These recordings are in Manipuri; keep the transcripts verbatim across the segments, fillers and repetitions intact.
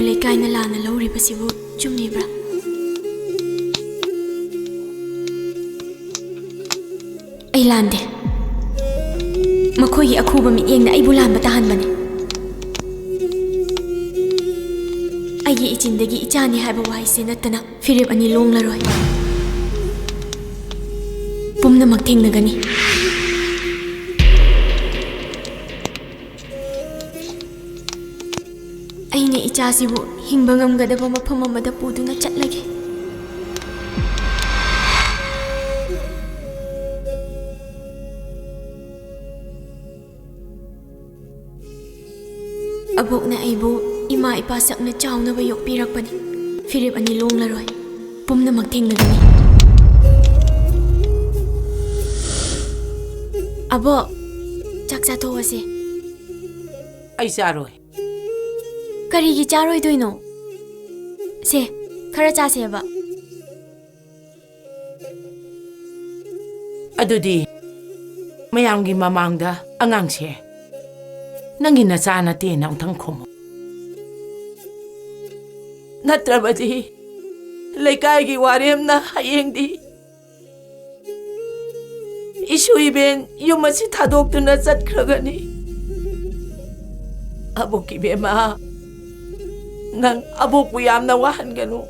ꯂꯩꯀꯥꯏꯅ ꯂꯥꯟꯅ ꯂꯧꯔꯤꯕꯁꯤꯕꯨ ꯆꯨꯝꯃꯤꯕ꯭ꯔꯥ? ꯑꯩ ꯂꯥꯟꯗꯦ꯫ ꯃꯈꯣꯏꯒꯤ ꯑꯈꯨꯕ ꯃꯤꯠꯌꯦꯡꯅ ꯑꯩꯕꯨ ꯂꯥꯟꯕ ꯇꯥꯍꯟꯕꯅꯤ꯫ ꯑꯩꯒꯤ ꯏꯆꯤꯟꯗꯒꯤ ꯏꯆꯥꯅꯤ ꯍꯥꯏꯕ ꯋꯥꯍꯩꯁꯦ ꯅꯠꯇꯅ ꯐꯤꯔꯦꯞ ꯑꯅꯤ ꯂꯣꯡꯂꯔꯣꯏ꯫ ꯄꯨꯝꯅꯃꯛ ꯊꯦꯡꯅꯒꯅꯤ꯫ ꯑꯩꯅ ꯏꯆꯥꯁꯤꯕꯨ ꯍꯤꯡꯕ ꯉꯝꯒꯗꯕ ꯃꯐꯝ ꯑꯃꯗ ꯄꯨꯗꯨꯅ ꯆꯠꯂꯒꯦ꯫ ꯑꯕꯣꯛꯅ ꯑꯩꯕꯨ ꯏꯃꯥ ꯏꯄꯥ ꯁꯛꯅ ꯆꯥꯎꯅꯕ ꯌꯣꯛꯄꯤꯔꯛꯄꯅꯤ꯫ ꯐꯤꯔꯦꯞ ꯑꯅꯤ ꯂꯣꯡꯂꯔꯣꯏ꯫ ꯄꯨꯝꯅꯃꯛ ꯊꯦꯡꯅꯒꯅꯤ꯫ ꯑꯕꯣꯛ, ꯆꯥꯛ ꯆꯥꯊꯣꯛꯑꯁꯦ꯫ ꯑꯩ ꯆꯥꯔꯣꯏ꯫ ꯀꯔꯤꯒꯤ ꯆꯥꯔꯣꯏꯗꯣꯏꯅꯣ? ꯁꯦ, ꯈꯔ ꯆꯥꯁꯦꯕ꯫ ꯑꯗꯨꯗꯤ ꯃꯌꯥꯝꯒꯤ ꯃꯃꯥꯡꯗ ꯑꯉꯥꯡꯁꯦ ꯅꯪꯒꯤ ꯅꯆꯥ ꯅꯠꯇꯦꯅ ꯑꯃꯨꯛꯇꯪ ꯈꯨꯝꯃꯨ꯫ ꯅꯠꯇ꯭ꯔꯕꯗꯤ ꯂꯩꯀꯥꯏꯒꯤ ꯋꯥꯔꯦꯝꯅ ꯍꯌꯦꯡꯗꯤ ꯏꯁꯨ ꯏꯕꯦꯟ ꯌꯨꯝ ꯑꯁꯤ ꯊꯥꯗꯣꯛꯇꯨꯅ ꯆꯠꯈ꯭ꯔꯒꯅꯤ꯫ ꯑꯕꯣꯛꯀꯤ ꯕꯦꯝꯃ, ꯅꯪ ꯑꯕꯣꯛꯄꯨ ꯌꯥꯝꯅ ꯋꯥꯍꯟꯒꯅꯨ꯫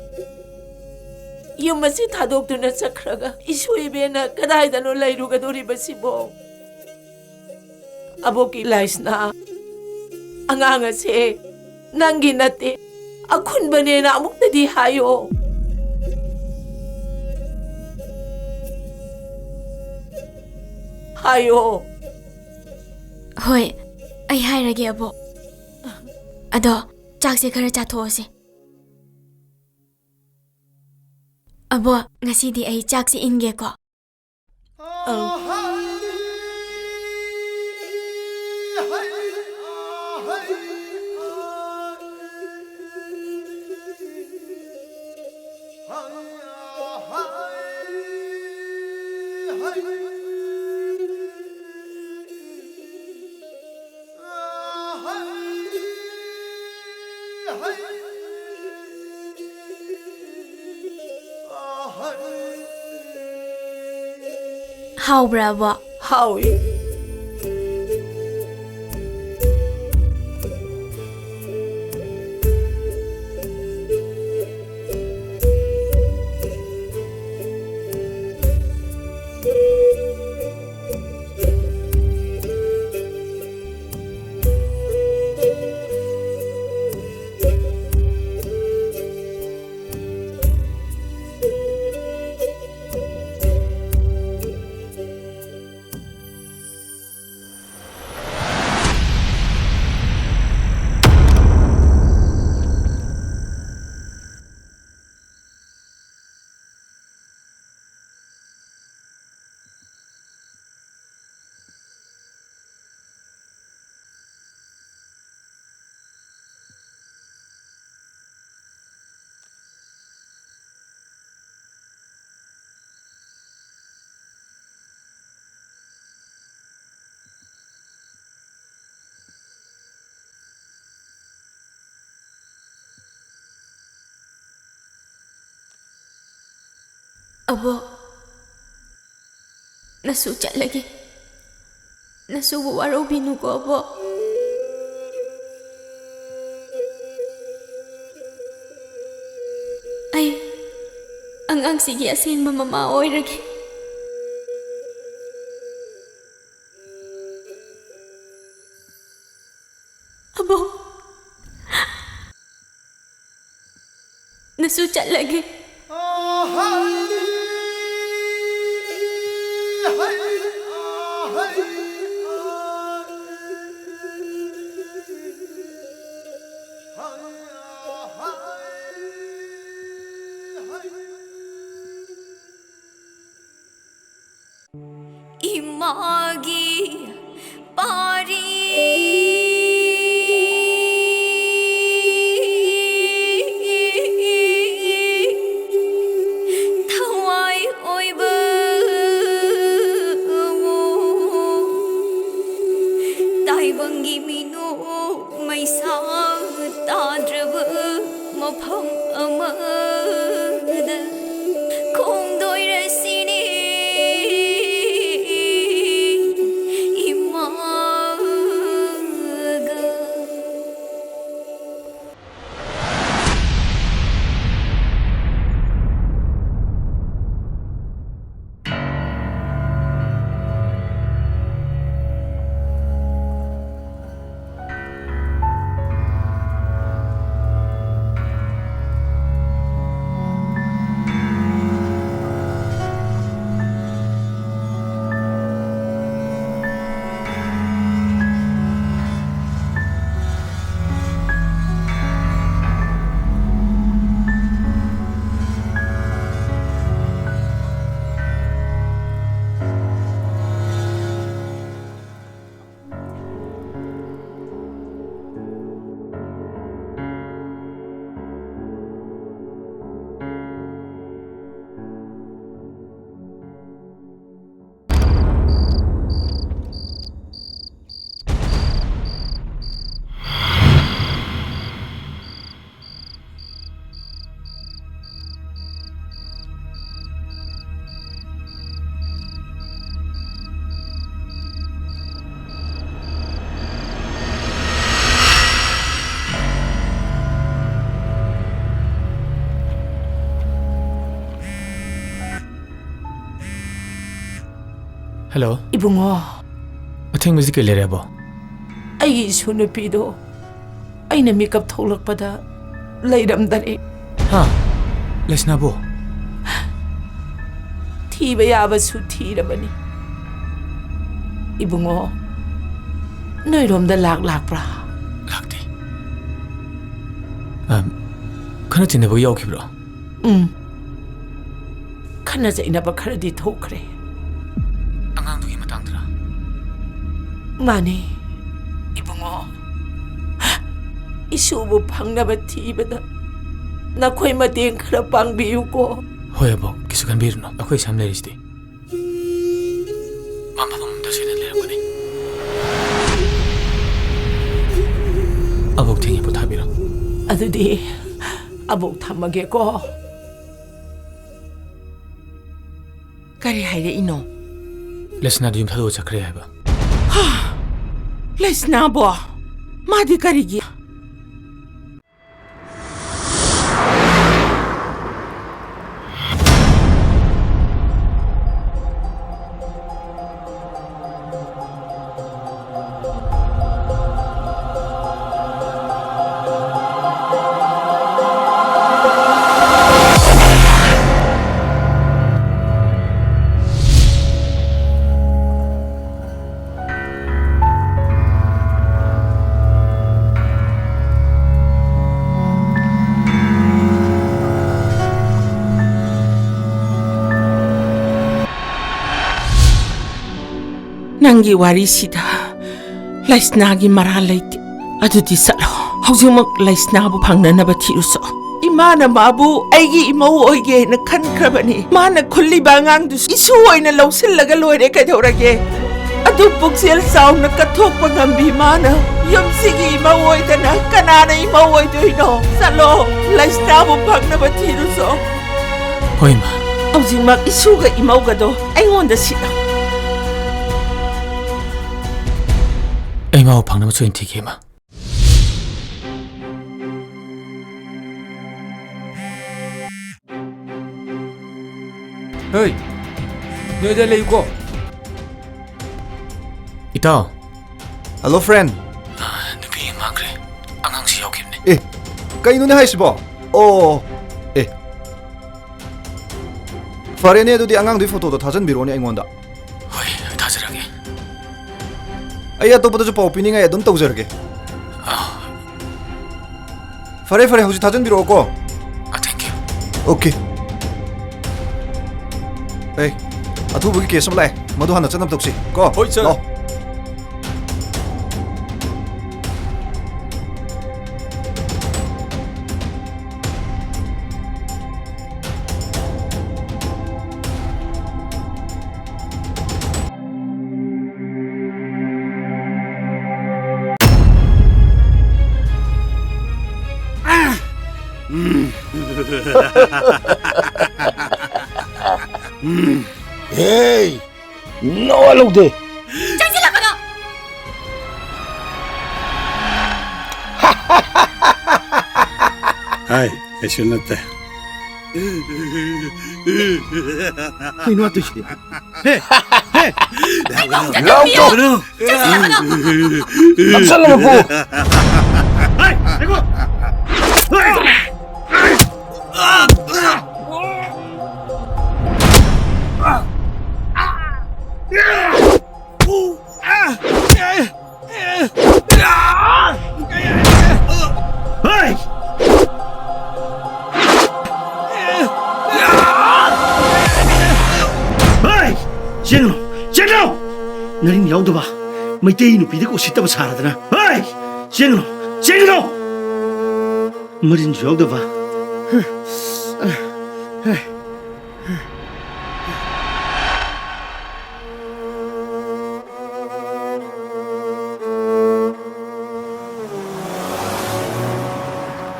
ꯌꯨꯝ ꯑꯁꯤ ꯊꯥꯗꯣꯛꯇꯨꯅ ꯆꯠꯈ꯭ꯔꯒ ꯏꯁꯨ ꯏꯕꯦꯟꯅ ꯀꯗꯥꯏꯗꯅꯣ ꯂꯩꯔꯨꯒꯗꯧꯔꯤꯕꯁꯤꯕꯣ? ꯑꯕꯣꯛꯀꯤ ꯂꯥꯏꯁꯅꯥ, ꯑꯉꯥꯡ ꯑꯁꯦ ꯅꯪꯒꯤ ꯅꯠꯇꯦ, ꯑꯈꯨꯟꯕꯅꯦꯅ ꯑꯃꯨꯛꯇꯗꯤ ꯍꯥꯏꯌꯣ꯫ ꯍꯥꯏꯌꯣ꯫ ꯍꯣꯏ, ꯑꯩ ꯍꯥꯏꯔꯒꯦ, ꯑꯕꯣꯛ꯫ ꯑꯗꯣ ꯆꯥꯛꯁꯦ ꯈꯔ ꯆꯥꯊꯣꯛꯑꯁꯦ꯫ ꯑꯕꯣꯛ, ꯉꯁꯤꯗꯤ ꯑꯩ ꯆꯥꯛꯁꯦ ꯏꯟꯒꯦꯀꯣ꯫ ꯑꯧ꯫ ꯍꯥꯎꯕ꯭ꯔꯥ, ꯑꯕꯣꯛ? ꯍꯥꯎꯏ꯫ ꯑꯕꯣꯛ, ꯅꯁꯨ ꯆꯠꯂꯒꯦ꯫ ꯅꯁꯨꯕꯨ ꯋꯥꯔꯧꯕꯤꯅꯨꯀꯣ, ꯑꯕꯣꯛ꯫ ꯑꯩ ꯑꯉꯥꯡꯁꯤꯒꯤ ꯑꯁꯦꯡꯕ ꯃꯃꯥ ꯑꯣꯏꯔꯒꯦ꯫ ꯑꯕꯣꯛ, ꯅꯁꯨ ꯆꯠꯂꯒꯦ꯫ ꯏꯃꯥꯒꯤ ꯄꯥꯔꯤ ꯊꯋꯥꯏ ꯑꯣꯏꯕ ꯇꯥꯏꯕꯪꯒꯤ ꯃꯤꯅꯣꯛ ꯃꯩꯁꯥ ꯇꯥꯗ꯭ꯔꯕ ꯃꯐꯝ ꯑꯃꯗ ꯈꯣꯡꯗꯣꯏꯔꯁꯤꯅꯦ ꯏꯃꯥꯒ꯫ ꯍꯜꯂꯣ꯫ ꯏꯕꯨꯡꯉꯣ꯫ ꯑꯊꯦꯡꯕꯁꯤ ꯀꯩ ꯂꯩꯔꯦꯕꯣ? ꯑꯩꯒꯤ ꯏꯁꯨ ꯅꯨꯄꯤꯗꯣ ꯑꯩꯅ ꯃꯤꯀꯞ ꯊꯣꯛꯂꯛꯄꯗ ꯂꯩꯔꯝꯗꯔꯦ꯫ ꯍꯥ? ꯂꯩꯁꯅꯥꯕꯨ? ꯊꯤꯕ ꯌꯥꯕꯁꯨ ꯊꯤꯔꯕꯅꯤ꯫ ꯏꯕꯨꯡꯉꯣ, ꯅꯣꯏꯔꯣꯝꯗ ꯂꯥꯛ ꯂꯥꯛꯄ꯭ꯔꯥ? ꯂꯥꯛꯇꯦ꯫ ꯑꯝ, ꯈꯠꯅ ꯆꯩꯅꯕ ꯌꯥꯎꯈꯤꯕ꯭ꯔꯣ? ꯎꯝ꯫ ꯈꯠꯅ ꯆꯩꯅꯕ ꯈꯔꯗꯤ ꯊꯣꯛꯈ꯭ꯔꯦ꯫ ꯑꯉꯥꯡꯗꯨꯒꯤ ꯃꯇꯥꯡꯗꯔ? ꯃꯥꯅꯦ, ꯏꯕꯨꯡꯉꯣ꯫ ꯏꯁꯨꯕꯨ ꯐꯪꯅꯕ ꯊꯤꯕꯗ ꯅꯈꯣꯏ ꯃꯇꯦꯡ ꯈꯔ ꯄꯥꯡꯕꯤꯌꯨꯀꯣ꯫ ꯍꯣꯏ ꯑꯕꯣꯛ, ꯀꯩꯁꯨ ꯈꯟꯕꯤꯔꯨꯅꯨ, ꯑꯩꯈꯣꯏ ꯁꯝ ꯂꯩꯔꯤꯁꯤꯗꯤ꯫ ꯃꯥ ꯃꯐꯝ ꯑꯃꯗ ꯁꯣꯏꯗꯅ ꯂꯩꯔꯝꯒꯅꯤ꯫ ꯑꯕꯣꯛ ꯊꯦꯡꯉꯦ, ꯄꯣꯊꯥꯕꯤꯔꯣ꯫ ꯑꯗꯨꯗꯤ ꯑꯕꯣꯛ, ꯊꯝꯃꯒꯦꯀꯣ꯫ ꯀꯔꯤ ꯍꯥꯏꯔꯛꯏꯅꯣ? ꯂꯩꯁꯅꯥꯗꯨ ꯌꯨꯝ ꯊꯥꯗꯣꯛꯑ ꯆꯠꯈ꯭ꯔꯦ ꯍꯥꯏꯕ꯫ ꯂꯩꯁꯅꯥꯕꯣ? ꯃꯥꯗꯤ ꯀꯔꯤꯒꯤ? ꯅꯪꯒꯤ ꯋꯥꯔꯤꯁꯤꯗ ꯂꯩꯁꯅꯥꯒꯤ ꯃꯔꯥꯜ ꯂꯩꯇꯦ꯫ ꯑꯗꯨꯗꯤ ꯆꯠꯂꯣ, ꯍꯧꯖꯤꯛꯃꯛ ꯂꯩꯁꯅꯥꯕꯨ ꯐꯪꯅꯅꯕ ꯊꯤꯔꯨꯆꯣ꯫ ꯏꯃꯥꯅ ꯃꯥꯕꯨ ꯑꯩꯒꯤ ꯏꯃꯧ ꯑꯣꯏꯒꯦꯅ ꯈꯟꯈ꯭ꯔꯕꯅꯤ꯫ ꯃꯥꯅ ꯈꯨꯜꯂꯤꯕ ꯑꯉꯥꯡꯗꯨꯁꯨ ꯏꯁꯨ ꯑꯣꯏꯅ ꯂꯧꯁꯤꯜꯂꯒ ꯂꯣꯏꯔꯦ, ꯀꯩꯗꯧꯔꯒꯦ? ꯑꯗꯨ ꯄꯨꯛꯆꯦꯜ ꯆꯥꯎꯅ ꯀꯠꯊꯣꯛꯄ ꯉꯝꯕꯤ ꯃꯥꯅ ꯌꯨꯝꯁꯤꯒꯤ ꯏꯃꯧ ꯑꯣꯏꯗꯅ ꯀꯅꯥꯅ ꯏꯃꯧ ꯑꯣꯏꯗꯣꯏꯅꯣ? ꯆꯠꯂꯣ, ꯂꯩꯁꯅꯥꯕꯨ ꯐꯪꯅꯕ ꯊꯤꯔꯨꯆꯣ꯫ ꯍꯣꯏ, ꯏꯃꯥ꯫ ꯍꯧꯖꯤꯛꯃꯛ ꯏꯁꯨꯒ ꯏꯃꯧꯒꯗꯣ ꯑꯩꯉꯣꯟꯗ ꯁꯤꯠꯂꯣ꯫ ꯑꯩ ꯃꯥꯕꯨ ꯐꯪꯅꯕ ꯁꯣꯏꯅ ꯊꯤꯒꯦ, ꯏꯃꯥ꯫ ꯍꯣꯏ, ꯅꯣꯏꯗ ꯂꯩꯌꯨꯀꯣ꯫ ꯏꯇꯥꯎ꯫ Hello, friend. ꯅꯨꯄꯤ ꯑꯃ ꯃꯥꯡꯈ꯭ꯔꯦ꯫ ꯑꯉꯥꯡꯁꯨ ꯌꯥꯎꯈꯤꯕꯅꯦ꯫ ꯑꯦ, ꯀꯩꯅꯣꯅꯦ ꯍꯥꯏꯁꯤꯕꯣ? ꯑꯣ, ꯑꯦ꯫ ꯐꯔꯦꯅꯦ, ꯑꯗꯨꯗꯤ ꯑꯉꯥꯡꯗꯨꯒꯤ ꯐꯣꯇꯣꯗꯣ ꯊꯥꯖꯟꯕꯤꯔꯛꯑꯣꯅꯦ ꯑꯩꯉꯣꯟꯗ꯫ ꯍꯣꯏ, ꯊꯥꯖꯔꯛꯑꯒꯦ꯫ ꯑꯩ ꯑꯇꯣꯞꯄꯗꯁꯨ ꯄꯥꯎ ꯄꯤꯅꯤꯡꯉꯥꯏ ꯑꯗꯨꯝ ꯇꯧꯖꯔꯒꯦ꯫ ꯑꯥ꯫ ꯐꯔꯦ, ꯐꯔꯦ, ꯍꯧꯖꯤꯛ ꯊꯥꯖꯟꯕꯤꯔꯛꯑꯣꯀꯣ꯫ ꯑꯥ, thank you꯫ Okay꯫ A, ꯑꯊꯨꯕꯒꯤ case ꯑꯃ ꯂꯥꯛꯑꯦ, ꯃꯗꯨ ꯍꯥꯟꯅ ꯆꯠꯅꯕ ꯇꯧꯁꯤ ꯀꯣ꯫ ꯍꯣꯏ, sir꯫ ꯂꯥꯛꯑꯣ꯫ ꯍꯦ! ꯅꯋꯥ ꯂꯧꯗꯦ꯫ ꯆꯪꯁꯤꯜꯂꯛꯀꯅꯣ꯫ ꯍꯥꯏ, ꯀꯩꯁꯨ ꯅꯠꯇꯦ꯫ ꯀꯩꯅꯣ ꯑꯗꯨꯁꯤꯗꯤ? ꯍꯦ! ꯍꯦ! ꯂꯧꯗꯣ! ꯆꯪꯁꯤꯜꯂꯛꯀꯅꯣ꯫ ꯅꯝꯁꯜꯂꯣ ꯃꯄꯨ! ꯍꯥꯏ! ꯂꯩꯈꯣ! ꯍꯥꯏ! ꯍꯩ! ꯍꯩ! ꯆꯦꯟꯒꯅꯨ! ꯆꯦꯟꯒꯅꯨ! ꯅꯔꯤꯟ ꯌꯥꯎꯗꯕ ꯃꯩꯇꯩ ꯅꯨꯄꯤꯗꯒ ꯎꯁꯤꯠꯇꯕ ꯁꯥꯔꯗꯅ꯫ ꯍꯩ! ꯆꯦꯟꯒꯅꯨ! ꯆꯦꯟꯒꯅꯨ! ꯃꯔꯤꯟꯁꯨ ꯌꯥꯎꯗꯕ꯫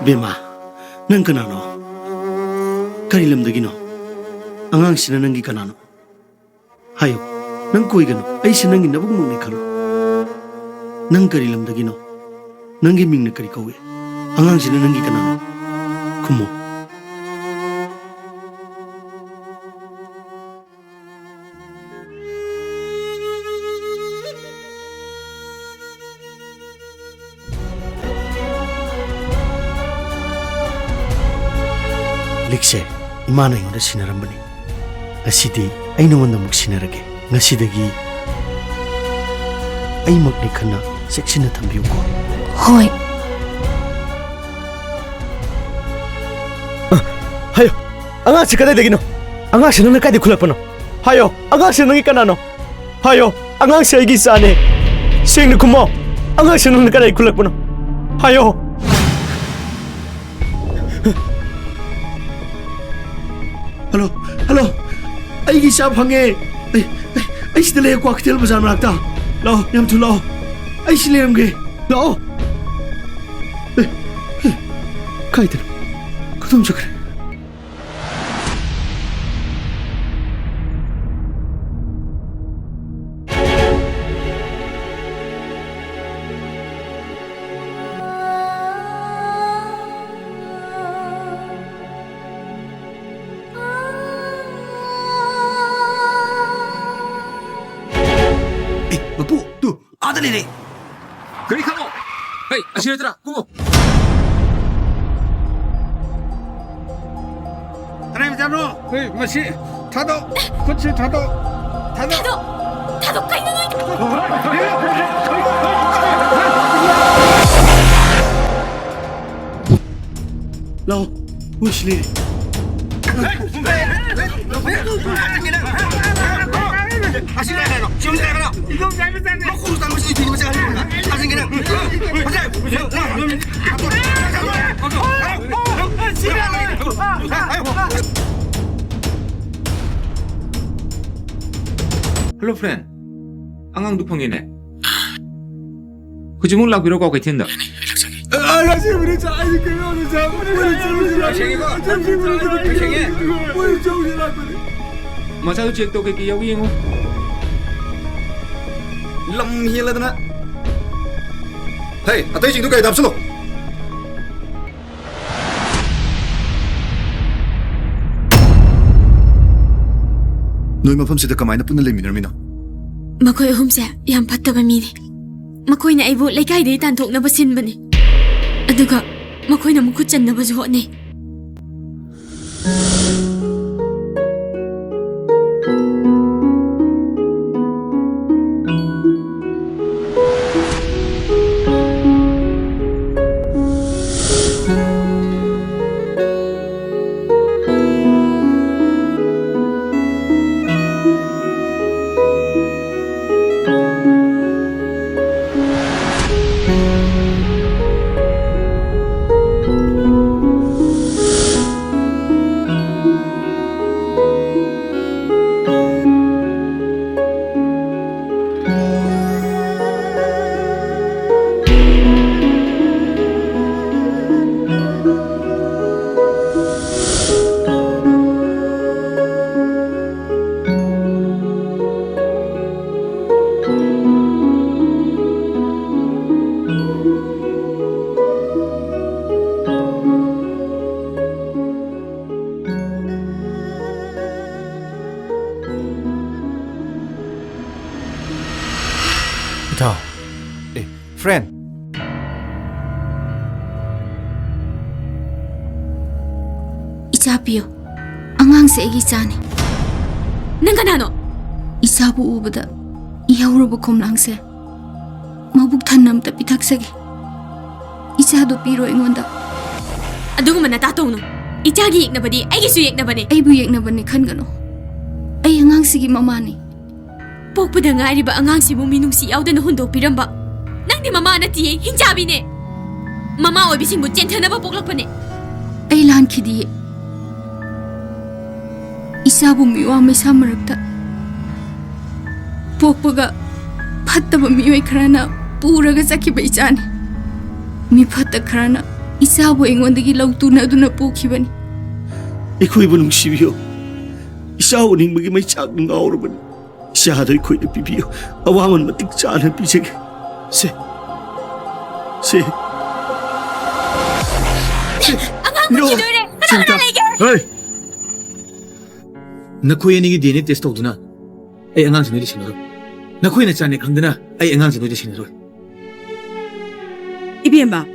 ꯕꯦꯝꯃ, ꯅꯪ ꯀꯅꯥꯅꯣ? ꯀꯔꯤ ꯂꯝꯗꯒꯤꯅꯣ? ꯑꯉꯥꯡꯁꯤꯅ ꯅꯪꯒꯤ ꯀꯅꯥꯅꯣ? ꯍꯥꯏꯌꯨ, ꯅꯪ ꯀꯣꯏꯒꯅꯨ, ꯑꯩꯁꯦ ꯅꯪꯒꯤ ꯅꯕꯨꯡꯃꯛꯅꯤ ꯈꯜꯂꯨ꯫ ꯅꯪ ꯀꯔꯤ ꯂꯝꯗꯒꯤꯅꯣ? ꯅꯪꯒꯤ ꯃꯤꯡꯅ ꯀꯔꯤ ꯀꯧꯏ? ꯑꯉꯥꯡꯁꯤꯅ ꯅꯪꯒꯤ ꯀꯅꯥꯅꯣ? ꯈꯨꯝꯃꯨ꯫ ꯂꯤꯛꯁꯦ ꯏꯃꯥꯅ ꯑꯩꯉꯣꯟꯗ ꯁꯤꯟꯅꯔꯝꯕꯅꯤ꯫ ꯉꯁꯤꯗꯤ ꯑꯩ ꯅꯉꯣꯟꯗ ꯑꯃꯨꯛ ꯁꯤꯟꯅꯔꯒꯦ꯫ ꯉꯁꯤꯗꯒꯤ ꯑꯩꯃꯛꯅꯤ ꯈꯟꯅ ꯆꯦꯛꯁꯤꯟꯅ ꯊꯝꯕꯤꯌꯨꯀꯣ꯫ ꯍꯣꯏ꯫ ꯑ, ꯍꯥꯏꯌꯣ, ꯑꯉꯥꯡꯁꯤ ꯀꯗꯥꯏꯗꯒꯤꯅꯣ? ꯑꯉꯥꯡꯁꯤ ꯅꯪꯅ ꯀꯥꯏꯗꯒꯤ ꯈꯨꯜꯂꯛꯄꯅꯣ? ꯍꯥꯏꯌꯣ, ꯑꯉꯥꯡꯁꯤ ꯅꯪꯒꯤ ꯀꯅꯥꯅꯣ? ꯍꯥꯏꯌꯣ, ꯑꯉꯥꯡꯁꯦ ꯑꯩꯒꯤ ꯏꯆꯥꯅꯦ꯫ ꯁꯦꯡꯅ ꯈꯨꯝꯃꯣ꯫ ꯑꯉꯥꯡꯁꯦ ꯅꯪꯅ ꯀꯗꯥꯏ ꯈꯨꯜꯂꯛꯄꯅꯣ? ꯍꯥꯏꯌꯣ꯫ Hello, hello. ꯑꯩꯒꯤ ꯏꯆꯥ ꯐꯪꯉꯦ꯫ ꯑꯩ, ꯑꯩ, ꯑꯩ ꯁꯤꯗ ꯂꯩꯌꯦ, ꯀ꯭ꯋꯥꯀꯩꯊꯦꯜ ꯕꯖꯥꯔ ꯃꯅꯥꯛꯇ꯫ ꯂꯥꯛꯑꯣ, ꯌꯥꯝ ꯊꯨꯅ ꯂꯥꯛꯑꯣ꯫ ꯑꯩ ꯁꯤ ꯂꯩꯔꯝꯒꯦ꯫ ꯂꯥꯛꯑꯣ꯫ ꯑꯦ, ꯑꯦ, ꯀꯥꯏꯗꯅꯣ? ꯑꯗꯨꯝ ꯆꯠꯈ꯭ꯔꯦ꯫ ꯑꯦ, ꯃꯄꯨ, ꯇꯨ, ꯑꯥꯗ ꯂꯩꯔꯦ꯫ ꯒꯥꯔꯤ ꯈꯥꯝꯃꯣ꯫ ꯍꯩ, ꯑꯁꯤ ꯅꯠꯇ꯭ꯔꯥ? ꯀꯨꯝꯃꯣ꯫ ꯀꯗꯥꯏ ꯃꯆꯥꯅꯣ? ꯍꯩ, ꯃꯁꯤ ꯊꯥꯗꯣꯛ꯫ ꯈꯨꯠꯁꯤ ꯊꯥꯗꯣꯛ꯫ ꯊꯥꯗꯣꯛ꯫ ꯊꯥꯗꯣꯛ! ꯊꯥꯗꯣꯛ! ꯀꯩꯅꯣ ꯅꯣꯏ? ꯂꯥꯛꯑꯣ, ꯃꯣꯏ ꯁꯤ ꯂꯩꯔꯦ꯫ Hello, friend. ꯑꯉꯥꯡꯗꯨ ꯐꯪꯉꯦꯅꯦ꯫ ꯍꯧꯖꯤꯛꯃꯛ ꯂꯥꯛꯄꯤꯔꯣ ꯀ꯭ꯋꯥꯀꯩꯊꯦꯜꯗ꯫ ꯃꯆꯥꯗꯨ check ꯇꯧ, ꯀꯩꯀꯩ ꯌꯥꯎꯒꯦ ꯌꯦꯡꯉꯨ꯫ ꯂꯝ ꯍꯦꯜꯂꯗꯅ꯫ ꯍꯩ, ꯑꯇꯩꯁꯤꯡꯗꯨ ꯒꯥꯔꯤꯗ ꯍꯥꯞꯆꯤꯜꯂꯣ꯫ ꯅꯣꯏ ꯃꯐꯝꯁꯤꯗ ꯀꯃꯥꯏꯅ ꯄꯨꯟꯅ ꯂꯩꯃꯤꯟꯅꯔꯝꯃꯤꯅꯣ? ꯃꯈꯣꯏ ꯑꯍꯨꯝꯁꯦ ꯌꯥꯝ ꯐꯠꯇꯕ ꯃꯤꯅꯤ꯫ ꯃꯈꯣꯏꯅ ꯑꯩꯕꯨ ꯂꯩꯀꯥꯏꯗꯒꯤ ꯇꯥꯟꯊꯣꯛꯅꯕ ꯁꯤꯟꯕꯅꯤ꯫ ꯑꯗꯨꯒ ꯃꯈꯣꯏꯅ ꯃꯈꯨꯠ ꯆꯟꯅꯕꯁꯨ ꯍꯣꯠꯅꯩ꯫ ꯍꯥꯞꯄꯤꯌꯨ꯫ ꯑꯉꯥꯡꯁꯦ ꯑꯩꯒꯤ ꯏꯆꯥꯅꯤ꯫ ꯅꯪ ꯀꯅꯥꯅꯣ? ꯏꯆꯥꯕꯨ ꯎꯕꯗ ꯏꯍꯧꯔꯕ ꯈꯣꯝꯂꯥꯡꯁꯦ ꯃꯕꯨꯛ ꯊꯟꯅ ꯑꯝꯇ ꯄꯤꯊꯛꯆꯒꯦ꯫ ꯏꯆꯥꯗꯣ ꯄꯤꯔꯣ ꯑꯩꯉꯣꯟꯗ꯫ ꯑꯗꯨꯒꯨꯝꯕ ꯅꯇꯥ ꯇꯧꯅꯨ꯫ ꯏꯆꯥꯒꯤ ꯌꯦꯛꯅꯕꯗꯤ ꯑꯩꯒꯤꯁꯨ ꯌꯦꯛꯅꯕꯅꯦ꯫ ꯑꯩꯕꯨ ꯌꯦꯛꯅꯕꯅꯤ ꯈꯟꯒꯅꯨ꯫ ꯑꯩ ꯑꯉꯥꯡꯁꯤꯒꯤ ꯃꯃꯥꯅꯤ꯫ ꯄꯣꯛꯄꯗ ꯉꯥꯏꯔꯤꯕ ꯑꯉꯥꯡꯁꯤꯕꯨ ꯃꯤꯅꯨꯡꯁꯤ ꯌꯥꯎꯗꯅ ꯍꯨꯟꯗꯣꯛꯄꯤꯔꯝꯕ꯫ ꯅꯪꯗꯤ ꯃꯃꯥ ꯅꯠꯇꯤꯌꯦ, ꯍꯤꯡꯆꯥꯕꯤꯅꯦ꯫ ꯃꯃꯥ ꯑꯣꯏꯕꯤꯁꯤꯡꯕꯨ ꯆꯦꯟꯊꯅꯕ ꯄꯣꯛꯂꯛꯄꯅꯦ꯫ ꯑꯩ ꯂꯥꯟꯈꯤꯗꯤꯌꯦ꯫ ꯏꯆꯥꯕꯨ ꯃꯤꯋꯥ ꯃꯩꯁꯥ ꯃꯔꯛꯇ ꯄꯣꯛꯄꯒ ꯐꯠꯇꯕ ꯃꯤꯑꯣꯏ ꯈꯔꯅ ꯄꯨꯔꯒ ꯆꯠꯈꯤꯕ ꯏꯆꯥꯅꯤ꯫ ꯃꯤ ꯐꯠꯇ ꯈꯔꯅ ꯏꯆꯥꯕꯨ ꯑꯩꯉꯣꯟꯗꯒꯤ ꯂꯧ ꯇꯨꯅꯗꯨꯅ ꯄꯨꯈꯤꯕꯅꯤ꯫ ꯑꯩꯈꯣꯏꯕꯨ ꯅꯨꯡꯁꯤꯕꯤꯌꯨ꯫ ꯏꯆꯥ ꯎꯅꯤꯡꯕꯒꯤ ꯃꯩꯆꯥꯛꯅ ꯉꯥꯎꯔꯕꯅꯤ꯫ ꯏꯆꯥꯗꯣ ꯑꯩꯈꯣꯏꯗ ꯄꯤꯕꯤꯌꯨ꯫ ꯑꯋꯥꯃꯟ ꯃꯇꯤꯛ ꯆꯥꯅ ꯄꯤꯖꯒꯦ꯫ ꯁꯦ꯫ ꯁꯦ꯫ ꯁꯦ꯫ ꯑꯉꯥꯡ ꯅꯣ꯫ ꯄꯨꯟꯁꯤꯗꯣꯏꯔꯦ꯫ ꯀꯅꯥ ꯀꯅꯥ ꯆꯤꯟꯇ꯫ ꯂꯩꯒꯦ? ꯍꯦ! ꯅꯈꯣꯏ ꯑꯅꯤꯒꯤ ꯗꯤ ꯑꯦꯟ ꯑꯦ ꯇꯦꯁ ꯇꯧꯗꯨꯅ ꯑꯩ ꯑꯉꯥꯡꯁꯤ ꯅꯣꯏꯗ ꯁꯤꯟꯅꯔꯣꯏ꯫ ꯅꯈꯣꯏꯅ ꯆꯥꯅꯦ ꯈꯪꯗꯅ ꯑꯩ ꯑꯉꯥꯡꯁꯤ ꯅꯣꯏꯗ ꯁꯤꯟꯅꯔꯣꯏ꯫ ꯏꯕꯦꯝꯃ,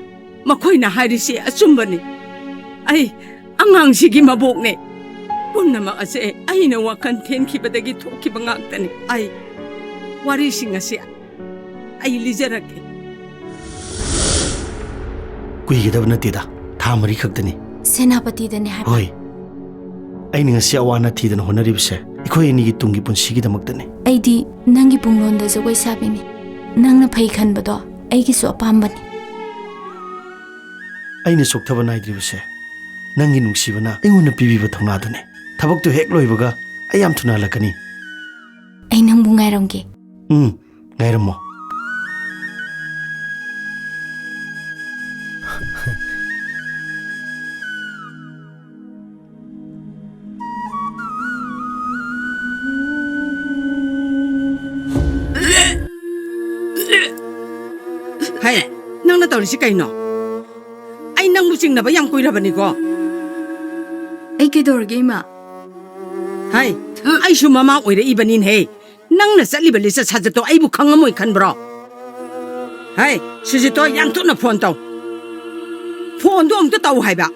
ꯃꯈꯣꯏꯅ ꯍꯥꯏꯔꯤꯁꯤ ꯑꯆꯨꯝꯕꯅꯤ꯫ ꯑꯩ ꯑꯉꯥꯡꯁꯤꯒꯤ ꯃꯕꯣꯛꯅꯦ꯫ ꯄꯨꯝꯅꯃꯛ ꯑꯁꯦ ꯑꯩꯅ ꯋꯥꯈꯜ ꯊꯦꯟꯈꯤꯕꯗꯒꯤ ꯊꯣꯛꯈꯤꯕ ꯉꯥꯛꯇꯅꯤ꯫ ꯑꯩ ꯋꯥꯔꯤꯁꯤꯡ ꯑꯁꯤ ꯑꯩ ꯂꯤꯖꯔꯛꯀꯦ꯫ ꯀꯨꯏꯒꯗꯕ ꯅꯠꯇꯦꯗ, ꯊꯥ ꯃꯔꯤ ꯈꯛꯇꯅꯤ꯫ ꯁꯦꯅꯥꯄꯇꯤꯗꯅꯦ ꯍꯥꯏꯕ? ꯍꯣꯏ꯫ ꯑꯩꯅ ꯉꯁꯤ ꯑꯋꯥ ꯑꯅꯥ ꯊꯤꯗꯅ ꯍꯣꯠꯅꯔꯤꯕꯁꯦ ꯑꯩꯈꯣꯏ ꯑꯅꯤꯒꯤ ꯇꯨꯡꯒꯤ ꯄꯨꯟꯁꯤꯒꯤꯗꯃꯛꯇꯅꯤ꯫ ꯑꯩꯗꯤ ꯅꯪꯒꯤ ꯄꯨꯡꯂꯣꯟꯗ ꯖꯒꯣꯏ ꯁꯥꯕꯤꯅꯤ꯫ ꯅꯪꯅ ꯐꯩ ꯈꯟꯕꯗꯣ ꯑꯩꯒꯤꯁꯨ ꯑꯄꯥꯝꯕꯅꯤ꯫ ꯑꯩꯅ ꯆꯣꯛꯊꯕ ꯅꯥꯏꯗ꯭ꯔꯤꯕꯁꯦ ꯅꯪꯒꯤ ꯅꯨꯡꯁꯤꯕꯅ ꯑꯩꯉꯣꯟꯗ ꯄꯤꯕꯤꯕ ꯊꯧꯅꯥꯗꯨꯅꯤ꯫ ꯊꯕꯛꯇꯨ ꯍꯦꯛ ꯂꯣꯏꯕꯒ ꯑꯩ ꯌꯥꯝ ꯊꯨꯅ ꯍꯜꯂꯛꯀꯅꯤ꯫ ꯑꯩ ꯅꯪꯕꯨ ꯉꯥꯏꯔꯝꯒꯦ꯫ ꯎꯝ, ꯉꯥꯏꯔꯝꯃꯣ꯫ ꯍꯩ, ꯅꯪꯅ ꯇꯧꯔꯤꯁꯤ ꯀꯩꯅꯣ? ꯑꯩ ꯅꯪꯕꯨ ꯆꯤꯡꯅꯕ ꯌꯥꯝ ꯀꯨꯏꯔꯕꯅꯤꯀꯣ꯫ ꯑꯩ ꯀꯩꯗꯧꯔꯒꯦ, ꯏꯃꯥ? ꯍꯩ, ꯑꯩꯁꯨ ꯃꯃꯥ ꯑꯣꯏꯔꯛꯏꯕꯅꯤꯅꯦꯍꯦ꯫ ꯅꯪꯅ ꯆꯠꯂꯤꯕ ꯂꯤꯆꯠ ꯁꯥꯖꯠꯇꯣ ꯑꯩꯕꯨ ꯈꯪꯉꯝꯃꯣꯏ ꯈꯟꯕ꯭ꯔꯣ? ꯍꯩ, ꯁꯨꯖꯤꯠꯇꯣ, ꯌꯥꯝ ꯊꯨꯅ ꯐꯣꯟ ꯇꯧ꯫ ꯐꯣꯟꯗꯣ ꯑꯃꯨꯛꯇ ꯇꯧ ꯍꯥꯏꯕ꯫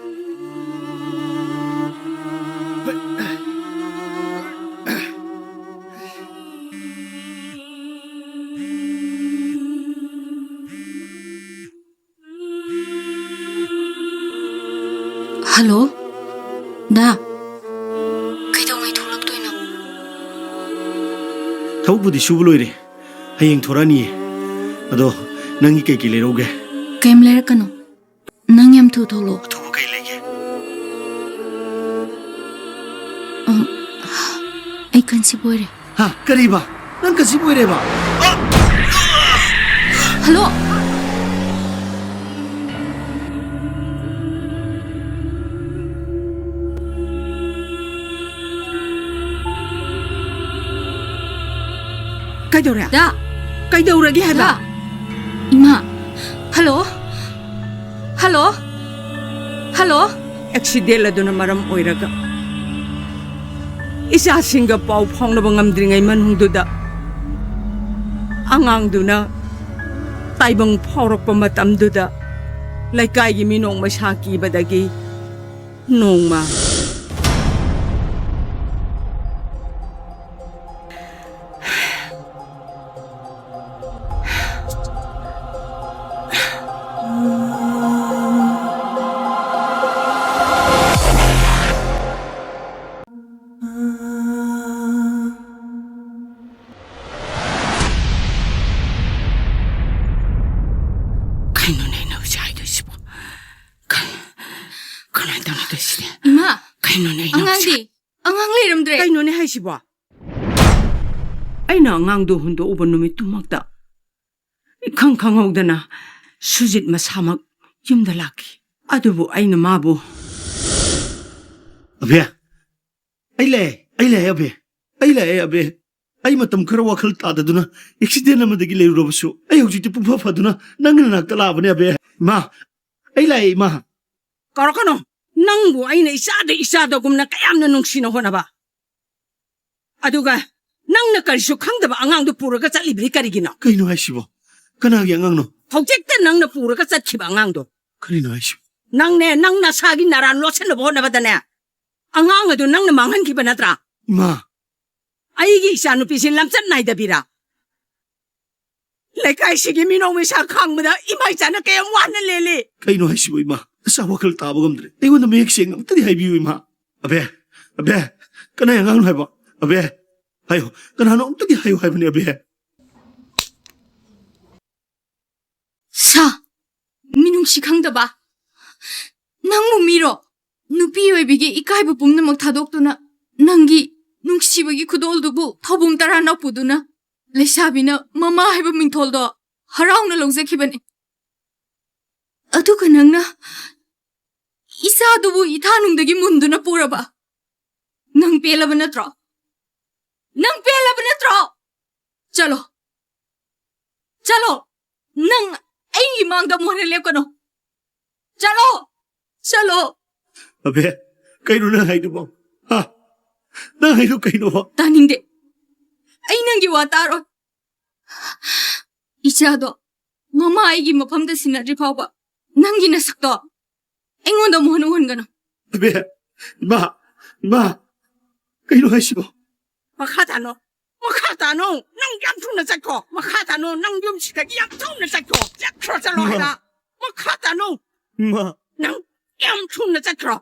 ꯍꯜꯂꯣ, ꯗꯥ꯫ ꯀꯩꯗꯧꯉꯩ ꯊꯣꯛꯂꯛꯇꯣꯏꯅꯣ? ꯊꯕꯛꯄꯨꯗꯤ ꯁꯨꯕ ꯂꯣꯏꯔꯦ꯫ ꯍꯌꯦꯡ ꯊꯣꯔꯛꯑꯅꯤꯌꯦ꯫ ꯑꯗꯣ ꯅꯪꯒꯤ ꯀꯩ ꯀꯩ ꯂꯩꯔꯧꯒꯦ? ꯀꯩꯝ ꯂꯩꯔꯛꯀꯅꯨ꯫ ꯅꯪ ꯌꯥꯝ ꯊꯨ ꯊꯣꯛꯂꯛꯑꯣ꯫ ꯑꯊꯨꯕ ꯀꯩ ꯂꯩꯒꯦ? ꯑ, ꯑꯩ conceive ꯑꯣꯏꯔꯦ꯫ ꯍꯥ? ꯀꯔꯤꯕ? ꯅꯪ conceive ꯑꯣꯏꯔꯦꯕ? ꯍꯜꯂꯣ꯫ ꯀꯩꯗꯧꯔꯦ? ꯗꯥ꯫ ꯀꯩꯗꯧꯔꯒꯦ ꯍꯥꯏꯕ? ꯗꯥ꯫ ꯏꯃꯥ꯫ ꯍꯜꯂꯣ꯫ ꯍꯜꯂꯣ꯫ ꯍꯜꯂꯣ꯫ ꯑꯦꯛꯁꯤꯗꯦꯟ ꯑꯗꯨꯅ ꯃꯔꯝ ꯑꯣꯏꯔꯒ ꯏꯆꯥꯁꯤꯡꯒ ꯄꯥꯎ ꯐꯥꯎꯅꯕ ꯉꯝꯗ꯭ꯔꯤꯉꯩ ꯃꯅꯨꯡꯗꯨꯗ, ꯑꯉꯥꯡꯗꯨꯅ ꯇꯥꯏꯕꯪ ꯐꯥꯎꯔꯛꯄ ꯃꯇꯝꯗꯨꯗ, ꯂꯩꯀꯥꯏꯒꯤ ꯃꯤ ꯅꯣꯡꯃꯩ ꯁꯥ ꯀꯤꯕꯗꯒꯤ ꯅꯣꯡꯃ ꯀꯩꯅꯣꯅꯦ ꯅꯪ ꯍꯧꯖꯤꯛ ꯍꯥꯏꯗꯣꯏꯁꯤꯕꯣ? ꯀ-, ꯀꯃꯥꯏꯅ ꯇꯧꯅꯤ ꯇꯧꯔꯤꯁꯤꯗꯤ? ꯏꯃꯥ! ꯀꯩꯅꯣꯅꯦ ꯑꯩꯅ ꯍꯧꯖꯤꯛ ꯑꯉꯥꯡꯗꯤ? ꯑꯉꯥꯡ ꯂꯩꯔꯝꯗ꯭ꯔꯦ꯫ ꯀꯩꯅꯣꯅꯦ ꯍꯥꯏꯁꯤꯕꯣ? ꯑꯩꯅ ꯑꯉꯥꯡꯗꯣ ꯍꯨꯟꯗꯣꯛꯎꯕ ꯅꯨꯃꯤꯠꯇꯨꯃꯛꯇ ꯏꯈꯪ ꯈꯪꯍꯧꯗꯅ ꯁꯨꯖꯤꯠ ꯃꯁꯥꯃꯛ ꯌꯨꯝꯗ ꯂꯥꯛꯈꯤ꯫ ꯑꯗꯨꯕꯨ ꯑꯩꯅ ꯃꯥꯕꯨ ꯑꯕꯦ! ꯑꯩ ꯂꯥꯛꯑꯦ! ꯑꯩ ꯂꯥꯛꯑꯦ, ꯑꯕꯦ! ꯑꯩ ꯂꯥꯛꯑꯦ, ꯑꯕꯦ! ꯑꯩ ꯃꯇꯝ ꯈꯔ ꯋꯥꯈꯜ ꯇꯥꯗꯗꯨꯅ ꯑꯦꯛꯁꯤꯗꯦꯟ ꯑꯃꯗꯒꯤ ꯂꯩꯔꯨꯔꯕꯁꯨ, ꯑꯩ ꯍꯧꯖꯤꯛꯇꯤ ꯄꯨꯡꯐ ꯐꯗꯨꯅ ꯅꯪꯒꯤ ꯅꯅꯥꯛꯇ ꯂꯥꯛꯑꯕꯅꯦ, ꯑꯕꯦ! ꯏꯃꯥ! ꯑꯩ ꯂꯥꯛꯑꯦ, ꯏꯃꯥ! ꯀꯧꯔꯛꯀꯅꯨ! ꯅꯪꯕꯨ ꯑꯩꯅ ꯏꯆꯥꯗ ꯏꯆꯥꯗꯒꯨꯝꯅ ꯀꯌꯥꯝꯅ ꯅꯨꯡꯁꯤꯅ ꯍꯣꯠꯅꯕ꯫ ꯑꯗꯨꯒ ꯅꯪꯅ ꯀꯔꯤꯁꯨ ꯈꯪꯗꯕ ꯑꯉꯥꯡꯗꯨ ꯄꯨꯔꯒ ꯆꯠꯂꯤꯕꯗꯤ ꯀꯔꯤꯒꯤꯅꯣ? ꯀꯩꯅꯣ ꯍꯥꯏꯁꯤꯕꯣ? ꯀꯅꯥꯒꯤ ꯑꯉꯥꯡꯅꯣ? ꯍꯧꯖꯤꯛꯇ ꯅꯪꯅ ꯄꯨꯔꯒ ꯆꯠꯈꯤꯕ ꯑꯉꯥꯡꯗꯣ꯫ ꯀꯔꯤꯅꯣ ꯍꯥꯏꯁꯤꯕꯣ? ꯅꯪꯅꯦ, ꯅꯪ ꯅꯁꯥꯒꯤ ꯅꯔꯥꯟ ꯂꯣꯠꯁꯤꯟꯅꯕ ꯍꯣꯠꯅꯕꯗꯅꯦ, ꯑꯉꯥꯡ ꯑꯗꯨ ꯅꯪꯅ ꯃꯥꯡꯍꯟꯈꯤꯕ ꯅꯠꯇ꯭ꯔꯥ? ꯏꯃꯥ! ꯑꯩꯒꯤ ꯏꯆꯥꯅꯨꯄꯤꯁꯤ ꯂꯝꯆꯠ ꯅꯥꯏꯗꯕꯤꯔꯥ? ꯂꯩꯀꯥꯏꯁꯤꯒꯤ ꯃꯤꯅꯣꯛ ꯃꯩꯁꯥ ꯈꯥꯡꯕꯗ ꯏꯃꯥ ꯏꯆꯥꯅ ꯀꯌꯥꯝ ꯋꯥꯅ ꯂꯦꯜꯂꯤ꯫ ꯀꯩꯅꯣ ꯍꯥꯏꯁꯤꯕꯣ, ꯏꯃꯥ? ꯏꯆꯥ ꯋꯥꯈꯜ ꯇꯥꯕ ꯉꯝꯗ꯭ꯔꯦ꯫ ꯑꯩꯉꯣꯟꯗ ꯃꯌꯦꯛ ꯁꯦꯡꯅ ꯑꯝꯇꯗꯤ ꯍꯥꯏꯕꯤꯌꯨ, ꯏꯃꯥ꯫ ꯑꯕꯦ, ꯑꯕꯦ, ꯀꯅꯥꯏ ꯑꯉꯥꯡꯅꯣ ꯍꯥꯏꯕ? ꯑꯕꯦ, ꯍꯥꯏꯌꯣ, ꯀꯅꯥꯅꯣ ꯑꯝꯇꯗꯤ ꯍꯥꯏꯌꯨ ꯍꯥꯏꯕꯅꯦ, ꯑꯕꯦ꯫ ꯁꯥ, ꯃꯤꯅꯨꯡꯁꯤ ꯈꯪꯗꯕ꯫ ꯅꯪꯕꯨ ꯃꯤꯔꯣ? ꯅꯨꯄꯤ ꯑꯣꯏꯕꯤꯒꯤ ꯏꯀꯥꯏꯕ ꯄꯨꯝꯅꯃꯛ ꯊꯥꯗꯣꯛꯇꯨꯅ ꯅꯪꯒꯤ ꯅꯨꯡꯁꯤꯕꯒꯤ ꯈꯨꯗꯣꯜꯗꯨꯕꯨ ꯊꯧꯕꯨꯝ ꯇꯔꯥ ꯅꯞꯄꯨꯗꯨꯅ ꯂꯩꯁꯥꯕꯤꯅ ꯃꯃꯥ ꯍꯥꯏꯕ ꯃꯤꯡꯊꯣꯜꯗꯣ ꯍꯔꯥꯎꯅ ꯂꯧꯖꯈꯤꯕꯅꯤ꯫ ꯑꯗꯨꯒ ꯅꯪꯅ ꯏꯆꯥꯗꯨꯕꯨ ꯏꯊꯥꯅꯨꯡꯗꯒꯤ ꯃꯨꯟꯗꯨꯅ ꯄꯨꯔꯕ꯫ ꯅꯪ ꯄꯦꯜꯂꯕ ꯅꯠꯇ꯭ꯔꯣ? ꯅꯪ ꯄꯦꯜꯂꯕ ꯅꯠꯇ꯭ꯔꯣ? ꯆꯠꯂꯣ꯫ ꯆꯠꯂꯣ꯫ ꯅꯪ ꯑꯩꯒꯤ ꯃꯥꯡꯗ ꯑꯃꯨꯛ ꯍꯟꯅ ꯂꯦꯞꯀꯅꯨ꯫ ꯆꯠꯂꯣ꯫ ꯆꯠꯂꯣ꯫ ꯑꯕꯦ, ꯀꯩꯅꯣ ꯅꯪ ꯍꯥꯏꯗꯨꯕꯣ? ꯍꯥ? ꯅꯪ ꯍꯥꯏꯗꯨ ꯀꯩꯅꯣꯕ? ꯇꯥꯅꯤꯡꯗꯦ꯫ ꯑꯩ ꯅꯪꯒꯤ ꯋꯥ ꯇꯥꯔꯣꯏ꯫ ꯏꯆꯥꯗꯣ ꯃꯃꯥ ꯑꯩꯒꯤ ꯃꯐꯝꯗ ꯁꯤꯟꯅꯗ꯭ꯔꯤ ꯐꯥꯎꯕ ꯅꯪꯒꯤ ꯅꯁꯛꯇꯣ ꯑꯩꯉꯣꯟꯗ ꯑꯃꯨꯛ ꯍꯟꯅ ꯎꯍꯟꯒꯅꯨ꯫ ꯑꯕꯦ, ꯏꯃꯥ, ꯏꯃꯥ, ꯀꯩꯅꯣ ꯍꯥꯏꯁꯤꯕꯣ? ꯃꯈꯥ ꯇꯥꯅꯣ, ꯃꯈꯥ ꯇꯥꯅꯣ, ꯅꯪ ꯌꯥꯝ ꯊꯨꯅ ꯆꯠꯈ꯭ꯔꯣ꯫ ꯃꯈꯥ ꯇꯥꯅꯣ, ꯅꯪ ꯌꯨꯝꯁꯤꯗꯒꯤ ꯌꯥꯝ ꯊꯨꯅ ꯆꯠꯈ꯭ꯔꯣ꯫ ꯆꯠꯈ꯭ꯔꯣ, ꯆꯠꯂꯣ ꯏꯃꯥ꯫ ꯍꯥꯏꯕ꯫ ꯃꯈꯥ ꯇꯥꯅꯣ꯫ ꯏꯃꯥ꯫ ꯅꯪ ꯌꯥꯝ ꯊꯨꯅ ꯆꯠꯈ꯭ꯔꯣ꯫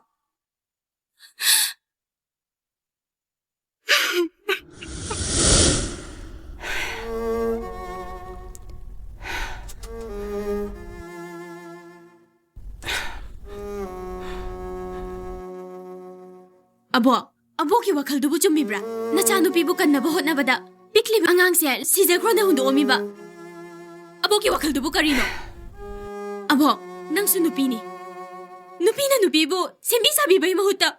ꯑꯕꯣꯛ, ꯑꯕꯣꯛꯀꯤ ꯋꯥꯈꯜꯗꯨꯕꯨ ꯆꯨꯝꯃꯤꯕ꯭ꯔꯥ? ꯅꯆꯥꯅꯨꯄꯤꯕꯨ ꯀꯟꯅꯕ ꯍꯣꯠꯅꯕꯗ ꯄꯤꯛꯂꯤꯕ ꯑꯉꯥꯡꯁꯦ ꯁꯤꯖꯈ꯭ꯔꯣꯅ ꯍꯨꯟꯗꯣꯛꯑꯝꯃꯤꯕ꯫ ꯑꯕꯣꯛꯀꯤ ꯋꯥꯈꯜꯗꯨꯕꯨ ꯀꯔꯤꯅꯣ? ꯑꯕꯣꯛ, ꯅꯪꯁꯨ ꯅꯨꯄꯤꯅꯤ꯫ ꯅꯨꯄꯤꯅ ꯅꯨꯄꯤꯕꯨ ꯁꯦꯝꯕꯤ ꯁꯥꯕꯤꯕꯒꯤ ꯃꯍꯨꯠꯇ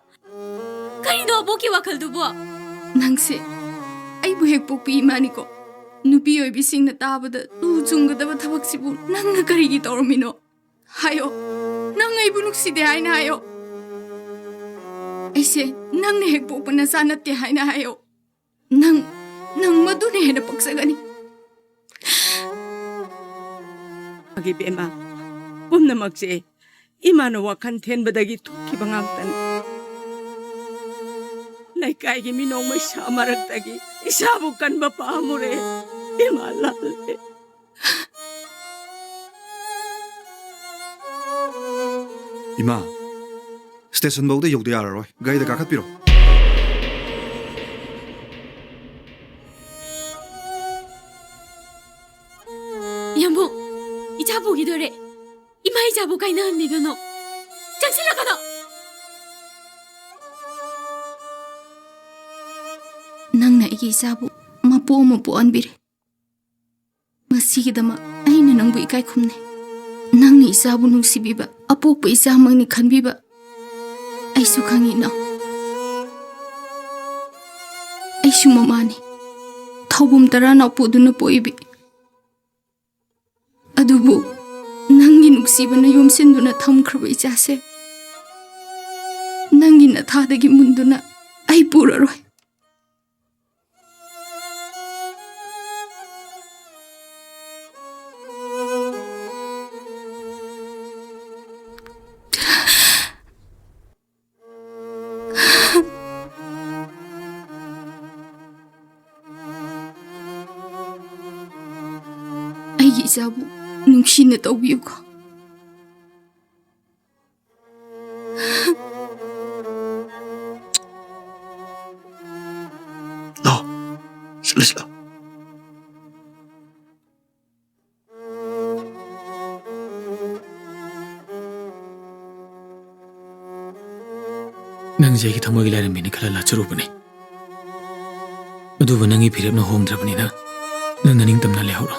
ꯀꯔꯤꯅꯣ ꯑꯕꯣꯛꯀꯤ ꯋꯥꯈꯜꯗꯨꯕꯣ? ꯅꯪꯁꯦ ꯑꯩꯕꯨ ꯍꯦꯛ ꯄꯣꯛꯄꯤ ꯏꯃꯥꯅꯤꯀꯣ꯫ ꯅꯨꯄꯤ ꯑꯣꯏꯕꯤꯁꯤꯡꯅ ꯇꯥꯕꯗ ꯇꯨ ꯆꯨꯡꯒꯗꯕ ꯊꯕꯛꯁꯤꯕꯨ ꯅꯪꯅ ꯀꯔꯤꯒꯤ ꯇꯧꯔꯝꯃꯤꯅꯣ? ꯍꯥꯏꯌꯣ, ꯅꯪ ꯑꯩꯕꯨ ꯅꯨꯡꯁꯤꯗꯦ ꯍꯥꯏꯅ ꯍꯥꯏꯌꯣ꯫ ꯑꯩꯁꯦ ꯅꯪꯅ ꯍꯦꯛ ꯄꯣꯛꯄ ꯅꯆꯥ ꯅꯠꯇꯦ ꯍꯥꯏꯅ ꯍꯥꯏꯌꯣ꯫ ꯅꯪ, ꯅꯪ ꯃꯗꯨꯅ ꯍꯦꯟꯅ ꯄꯛꯆꯒꯅꯤ꯫ ꯏꯕꯦꯝꯃ, ꯄꯨꯝꯅꯃꯛꯁꯦ ꯏꯃꯥꯅ ꯋꯥꯈꯜ ꯊꯦꯟꯕꯗꯒꯤ ꯊꯣꯛꯈꯤꯕ ꯉꯥꯛꯇꯅꯤ꯫ ꯂꯩꯀꯥꯏꯒꯤ ꯃꯤꯅꯣꯛ ꯃꯩꯁꯥ ꯃꯔꯛꯇꯒꯤ ꯏꯁꯥꯕꯨ ꯀꯟꯕ ꯄꯥꯝꯃꯨꯔꯦ꯫ ꯏꯃꯥ ꯂꯥꯜꯂꯦ꯫ ꯏꯃꯥ, ꯁ꯭ꯇꯦꯁꯟ ꯐꯥꯎꯗ ꯌꯧꯗ ꯌꯥꯔꯔꯣꯏ꯫ ꯒꯥꯔꯤꯗ ꯀꯥꯈꯠꯄꯤꯔꯣ꯫ ꯌꯥꯝꯕꯨꯡ, ꯏꯆꯥ ꯄꯨꯈꯤꯗꯣꯔꯦ꯫ ꯏꯃꯥ ꯏꯆꯥꯕꯨ ꯀꯥꯏꯅꯍꯟꯕꯤꯒꯅꯨ꯫ ꯆꯪꯁꯤꯜꯂꯛꯀꯅꯨ꯫ ꯅꯪꯅ ꯑꯩꯒꯤ ꯏꯆꯥꯕꯨ ꯃꯄꯨ ꯑꯃ ꯄꯣꯛꯍꯟꯕꯤꯔꯦ꯫ ꯃꯁꯤꯒꯤꯗꯃꯛ ꯑꯩꯅ ꯅꯪꯕꯨ ꯏꯀꯥꯏ ꯈꯨꯝꯅꯩ꯫ ꯅꯪꯅ ꯏꯆꯥꯕꯨ ꯅꯨꯡꯁꯤꯕꯤꯕ ꯑꯄꯣꯛꯄ ꯏꯆꯥꯃꯛꯅꯤ ꯈꯟꯕꯤꯕ ꯑꯩꯁꯨ ꯈꯪꯏ, ꯏꯅꯥꯎ꯫ ꯑꯩꯁꯨ ꯃꯃꯥꯅꯤ꯫ ꯊꯧꯕꯨꯝ ꯇꯔꯥꯅꯥꯎ ꯄꯨꯗꯨꯅ ꯄꯣꯛꯏꯕꯤ꯫ ꯑꯗꯨꯕꯨ ꯅꯪꯒꯤ ꯅꯨꯡꯁꯤꯕꯅ ꯌꯣꯝꯁꯤꯟꯗꯨꯅ ꯊꯝꯈ꯭ꯔꯕ ꯏꯆꯥꯁꯦ ꯅꯪꯒꯤ ꯅꯊꯥꯗꯒꯤ ꯃꯨꯟꯗꯨꯅ ꯑꯩ ꯄꯨꯔꯔꯣꯏ꯫ ꯑꯩꯒꯤ ꯏꯆꯥꯕꯨ ꯅꯨꯡꯁꯤꯅ ꯇꯧꯕꯤꯌꯨꯀꯣ꯫ ꯂꯥꯛꯑꯣ, ꯆꯠꯂꯁꯤ ꯂꯥꯛꯑꯣ꯫ ꯅꯪꯁꯦ ꯑꯩꯒꯤ ꯊꯃꯣꯏꯒꯤ ꯂꯥꯏꯔꯦꯝꯕꯤꯅꯤ ꯈꯜꯂ ꯂꯥꯠꯆꯔꯨꯕꯅꯤ꯫ ꯑꯗꯨꯕꯨ ꯅꯪꯒꯤ ꯐꯤꯔꯦꯞꯅ ꯍꯣꯡꯗ꯭ꯔꯕꯅꯤꯅ ꯅꯪ ꯅꯅꯤꯡꯇꯝꯅ ꯂꯩꯍꯧꯔꯣ꯫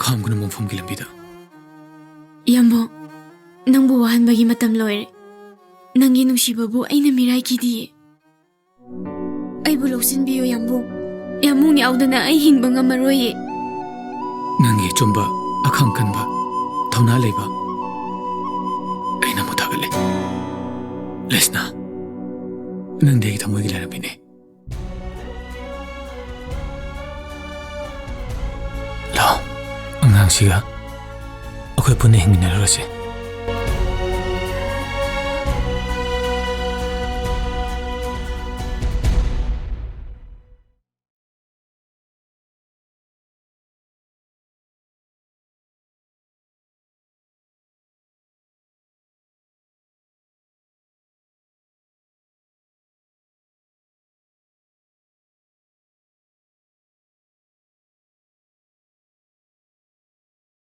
ꯈꯥꯝꯒꯅꯨ ꯃꯣꯡꯐꯝꯒꯤ ꯂꯝꯕꯤꯗ꯫ ꯏꯌꯥꯝꯕ, ꯅꯪꯕꯨ ꯋꯥꯍꯟꯕꯒꯤ ꯃꯇꯝ ꯂꯣꯏꯔꯦ꯫ ꯅꯪꯒꯤ ꯅꯨꯡꯁꯤꯕꯕꯨ ꯑꯩꯅ ꯃꯤꯔꯥꯏꯈꯤꯗꯤꯌꯦ꯫ ꯑꯩꯕꯨ ꯂꯧꯁꯤꯟꯕꯤꯌꯨ, ꯌꯥꯝꯕꯨꯡ꯫ ꯌꯥꯝꯕꯨꯡ ꯌꯥꯎꯗꯅ ꯑꯩ ꯍꯤꯡꯕ ꯉꯝꯃꯔꯣꯏꯌꯦ꯫ ꯅꯪꯒꯤ ꯑꯆꯨꯝꯕ, ꯑꯈꯥꯡ ꯀꯟꯕ, ꯊꯧꯅꯥ ꯂꯩꯕ ꯑꯩ ꯅꯪꯕꯨ ꯊꯥꯒꯠꯂꯤ꯫ ꯂꯦꯁꯅꯥ, ꯅꯪꯗꯤ ꯑꯩꯒꯤ ꯊꯃꯣꯏꯒꯤ ꯂꯥꯏꯔꯦꯝꯕꯤꯅꯤ꯫ ꯂꯥꯛꯑꯣ, ꯑꯉꯥꯡꯁꯤꯒ ꯑꯩꯈꯣꯏ ꯄꯨꯟꯅ ꯍꯤꯡꯃꯤꯟꯅꯔꯨꯔꯁꯤ꯫